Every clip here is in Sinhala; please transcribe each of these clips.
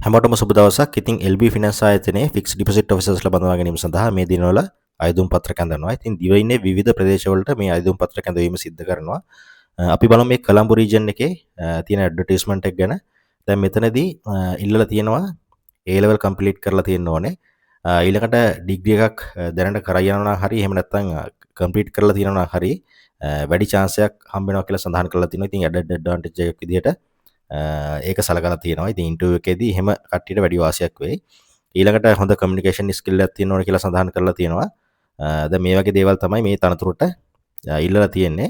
හැමෝටම සුබ දවසක්. ඉතින් LB finance ආයතනයේ ෆික්ස් ඩිපොසිට් ඔෆිසර්ස්ලා බඳවා ගැනීම සඳහා මේ දිනවල අයදුම් පත්‍ර කැඳවනවා. ඉතින් දිවයිනේ විවිධ ප්‍රදේශවලට මේ අයදුම් පත්‍ර කැඳවීම සිද්ධ කරනවා. අපි බලමු මේ කොළඹ රීජන් එකේ තියෙන ඇඩ්වර්ටයිස්මන්ට් එක ගැන. දැන් මෙතනදී ඉල්ලලා තියෙනවා A level complete කරලා තියෙන්න ඕනේ. ඊළඟට ඩිග්‍රී එකක් දැනට කරා යනවා නම් හරි, එහෙම නැත්නම් කම්ප්ලීට් කරලා තියෙනවා නම් හරි, වැඩි චාන්ස් එකක් හම්බ වෙනවා කියලා සඳහන් කරලා තියෙනවා. ඉතින් ඇඩඩ් ඇඩ්වාන්ටේජ් එකක් විදිහට ඒක සලකලා තියෙනවා. ඉතින් ඉන්ටර්විව් එකේදී එහෙම කට්ටියට වැඩි වාසියක් වෙයි. ඊළඟට හොඳ කමියුනිකේෂන් ස්කිල් එකක් තියෙන්න ඕන කියලා සඳහන් කරලා තියෙනවා. දැන් මේ වගේ දේවල් තමයි මේ තනතුරට ඉල්ලලා තියෙන්නේ.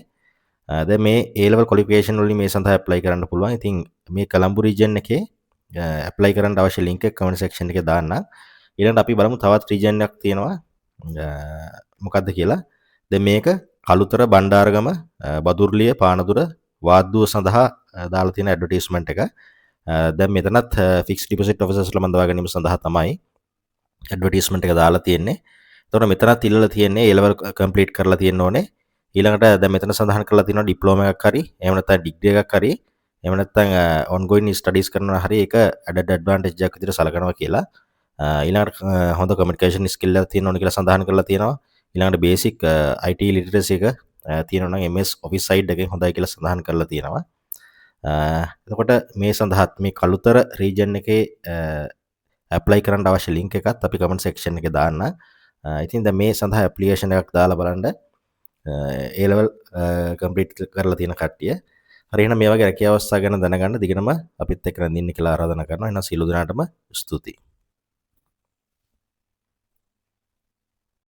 දැන් මේ A level qualification වලින් මේ සඳහා ඇප්ලයි කරන්න පුළුවන්. ඉතින් මේ කොළඹ රීජන් එකේ ඇප්ලයි කරන්න අවශ්‍ය ලින්ක් එක කමෙන්ට් සෙක්ෂන් එකේ දාන්නම්. ඊළඟට අපි බලමු තවත් රීජන් එකක් තියෙනවා මොකද්ද කියලා. දැන් මේක කළුතර, බණ්ඩාරගම, බදුර්ලිය, පානදුර, වාද්දුව සඳහා දාලා තියෙන ඇඩ්වර්ටයිස්මන්ට් එක. දැන් මෙතනත් ෆික්ස් ඩිපොසිට් ඔෆිසර්ස්ලා බඳවා ගැනීම සඳහා තමයි ඇඩ්වර්ටයිස්මන්ට් එක දාලා තියෙන්නේ. එතකොට මෙතනත් ඉල්ලලා තියෙන්නේ A level complete කරලා තියෙන්න ඕනේ. ඊළඟට දැන් මෙතන සඳහන් කරලා තියෙනවා ඩිප්ලෝමා එකක් හරි, එහෙම නැත්නම් ඩිග්‍රී එකක් හරි, එහෙම නැත්නම් ඔන්ගෝයින් ස්ටඩීස් කරනවා හරි, ඒක ඇඩඩ් ඇඩ්වාන්ටේජ් එකක් විදිහට සලකනවා කියලා. ඊළඟට හොඳ කමියුනිකේෂන් ස්කිල් එකක් තියෙන්න ඕනේ කියලා සඳහන් කරලා තියෙනවා. ඊළඟට බේසික් IT ලිටරසි එක තියෙනවා නම් MS Office side එකෙන් හොඳයි කියලා සඳහන් කරලා තියෙනවා. එතකොට මේ සඳහාත් මේ කළුතර රීජන් එකේ ඇප්ලයි කරන්න අවශ්‍ය ලින්ක් එකත් අපි කමෙන්ට් සෙක්ෂන් එකේ දාන්න. ඉතින් දැන් මේ සඳහා ඇප්ලිකේෂන් එකක් දාලා බලන්න A level complete කරලා තියෙන කට්ටිය. හරි, එහෙනම් මේ වගේ රැකියා අවස්ථා ගැන දැනගන්න දිගටම අපිත් එක්ක රැඳෙන්න කියලා ආරාධනා කරනවා. එහෙනම් සියලු දෙනාටම ස්තුතියි.